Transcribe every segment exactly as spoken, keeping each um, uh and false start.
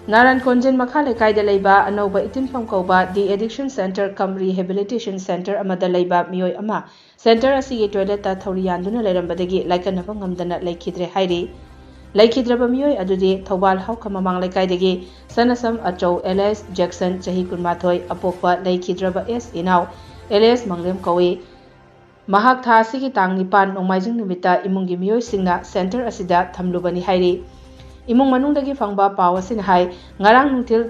ꯅꯥꯔꯥꯟ ꯀꯣꯟꯖꯦꯟ ꯃꯈꯥ ꯂꯩꯀꯥꯏꯗ ꯂꯩꯕ ꯑꯅꯧꯕ ꯏꯇꯤꯟꯐꯝ ꯀꯧꯕ The Addiction Center cum Rehabilitation Center ꯑꯃꯗ ꯂꯩꯕ ꯃꯤꯑꯣꯏ ꯑꯃ center ꯑꯁꯤꯒꯤ toiletꯇ ꯊꯧꯔꯤ ꯌꯥꯟꯗꯨꯅ ꯂꯩꯔꯝꯕꯗꯒꯤ ꯂꯥꯏꯀꯠꯅꯕ ꯉꯝꯗꯅ ꯂꯩꯈꯤꯗ꯭ꯔꯦ ꯍꯥꯏꯔꯤ꯫ ꯂꯩꯈꯤꯗ꯭ꯔꯕ ꯃꯤꯑꯣꯏ ꯑꯗꯨꯗꯤ ꯊꯧꯕꯥꯜ ꯍꯥꯎꯈ ꯃꯃꯥꯡ ꯂꯩꯀꯥꯏꯗꯒꯤ ꯁꯅꯁꯝ ꯑꯆꯧ alias Jackson, ꯆꯍꯤ ꯀꯨꯟꯃꯥꯊꯣꯏ, ꯑꯄꯣꯛꯄ ꯂꯩꯈꯤꯗ꯭ꯔꯕ ꯑꯦꯁ ꯏꯅꯥꯎ alias ꯃꯪꯂꯦꯝ ꯀꯧꯏ꯫ ꯃꯍꯥꯛ ꯊꯥ ꯑꯁꯤꯒꯤ ꯇꯥꯡ ꯅꯤꯄꯥꯟ ꯅꯣꯡꯃꯥꯏꯖꯤꯡ ꯅꯨꯃꯤꯠꯇ ꯏꯃꯨꯡꯒꯤ ꯃꯤꯑꯣꯏꯁꯤꯡꯅ center ꯑꯁꯤꯗ ꯊꯝꯂꯨꯕꯅꯤ ꯍꯥꯏꯔꯤ꯫ ꯏꯃꯨꯡ ꯃꯅꯨꯡꯗꯒꯤ ꯐꯪꯕ ꯄꯥꯎ ꯑꯁꯤꯅ ꯍꯥꯏ, ꯉꯔꯥꯡ ꯅꯨꯡꯊꯤꯜ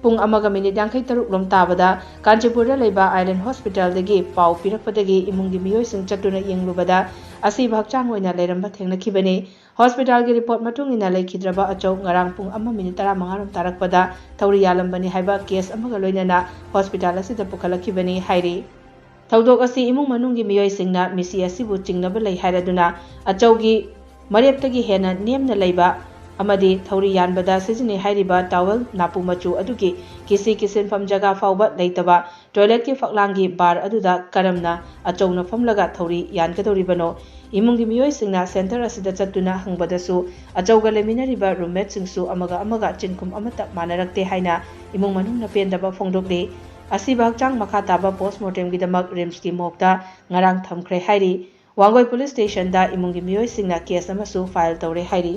ꯄꯨꯡ ꯑꯃꯒ ꯃꯤꯅꯤꯠ ꯌꯥꯡꯈꯩ ꯇꯔꯨꯛ ꯂꯣꯝ ꯇꯥꯕꯗ ꯀꯥꯟꯆꯤꯄꯨꯔꯗ ꯂꯩꯕ Island Hospitalꯗꯒꯤ ꯄꯥꯎ ꯄꯤꯔꯛꯄꯗꯒꯤ ꯏꯃꯨꯡꯒꯤ ꯃꯤꯑꯣꯏꯁꯤꯡ ꯆꯠꯇꯨꯅ ꯌꯦꯡꯂꯨꯕꯗ ꯑꯁꯤꯕ ꯍꯛꯆꯥꯡ ꯑꯣꯏꯅ ꯂꯩꯔꯝꯕ ꯊꯦꯡꯅꯈꯤꯕꯅꯤ꯫ Hospitalꯒꯤ report ꯃꯇꯨꯡ ꯏꯟꯅ ꯂꯩꯈꯤꯗ꯭ꯔꯕ ꯑꯆꯧ ꯉꯔꯥꯡ ꯄꯨꯡ ꯑꯃ ꯃꯤꯅꯤꯠ ꯇꯔꯥꯃꯉꯥ ꯔꯣꯝ ꯇꯥꯔꯛꯄꯗ ꯊꯧꯔꯤ ꯌꯥꯜꯂꯝꯕꯅꯤ ꯍꯥꯏꯕ case ꯑꯃꯒ ꯂꯣꯏꯅꯅ hospital ꯑꯁꯤꯗ ꯄꯨꯈꯠꯂꯛꯈꯤꯕꯅꯤ ꯍꯥꯏꯔꯤ꯫ ꯊꯧꯗꯣꯛ ꯑꯁꯤ ꯏꯃꯨꯡ ꯃꯅꯨꯡꯒꯤ ꯃꯤꯑꯣꯏꯁꯤꯡꯅ ꯃꯤꯁꯤ ꯑꯁꯤꯕꯨ ꯆꯤꯡꯅꯕ ꯂꯩ ꯍꯥꯏꯔꯗꯨꯅ ꯑꯆꯧꯒꯤ ꯃꯔꯦꯞꯇꯒꯤ ꯍꯦꯟꯅ ꯅꯦꯝꯅ ꯂꯩꯕ ꯑꯃꯗꯤ ꯊꯧꯔꯤ ꯌꯥꯟꯕꯗ ꯁꯤꯖꯤꯟꯅꯩ ꯍꯥꯏꯔꯤꯕ towel ꯅꯥꯄꯨ ꯃꯆꯨ ꯑꯗꯨꯒꯤ ꯀꯤꯁꯤ ꯀꯤꯁꯤꯟꯐꯝ ꯖꯒꯥ ꯐꯥꯎꯕ ꯂꯩꯇꯕ toiletꯀꯤ ꯐꯛꯂꯥꯡꯒꯤ bar ꯑꯗꯨꯗ ꯀꯔꯝꯅ ꯑꯆꯧꯅ ꯐꯝꯂꯒ ꯊꯧꯔꯤ ꯌꯥꯟꯒꯗꯧꯔꯤꯕꯅꯣ? ꯏꯃꯨꯡꯒꯤ ꯃꯤꯑꯣꯏꯁꯤꯡꯅ center ꯑꯁꯤꯗ ꯆꯠꯇꯨꯅ ꯍꯪꯕꯗꯁꯨ ꯑꯆꯧꯒ ꯂꯩꯃꯤꯟꯅꯔꯤꯕ roommateꯁꯤꯡꯁꯨ ꯑꯃꯒ ꯑꯃꯒ ꯆꯤꯟꯈꯨꯝ ꯑꯃꯠꯇ ꯃꯥꯟꯅꯔꯛꯇꯦ ꯍꯥꯏꯅ ꯏꯃꯨꯡ ꯃꯅꯨꯡꯅ ꯄꯦꯟꯗꯕ ꯐꯣꯡꯗꯣꯛꯂꯤ꯫ ꯑꯁꯤꯕ ꯍꯛꯆꯥꯡ ꯃꯈꯥ ꯇꯥꯕ post mortemꯒꯤꯗꯃꯛ RIMSꯀꯤ morgueꯇ ꯉꯔꯥꯡ ꯊꯝꯈ꯭ꯔꯦ ꯍꯥꯏꯔꯤ꯫ ꯋꯥꯡꯒꯣꯏ police stationꯗ ꯏꯃꯨꯡꯒꯤ ꯃꯤꯑꯣꯏꯁꯤꯡꯅ case ꯑꯃꯁꯨ file ꯇꯧꯔꯦ ꯍꯥꯏꯔꯤ꯫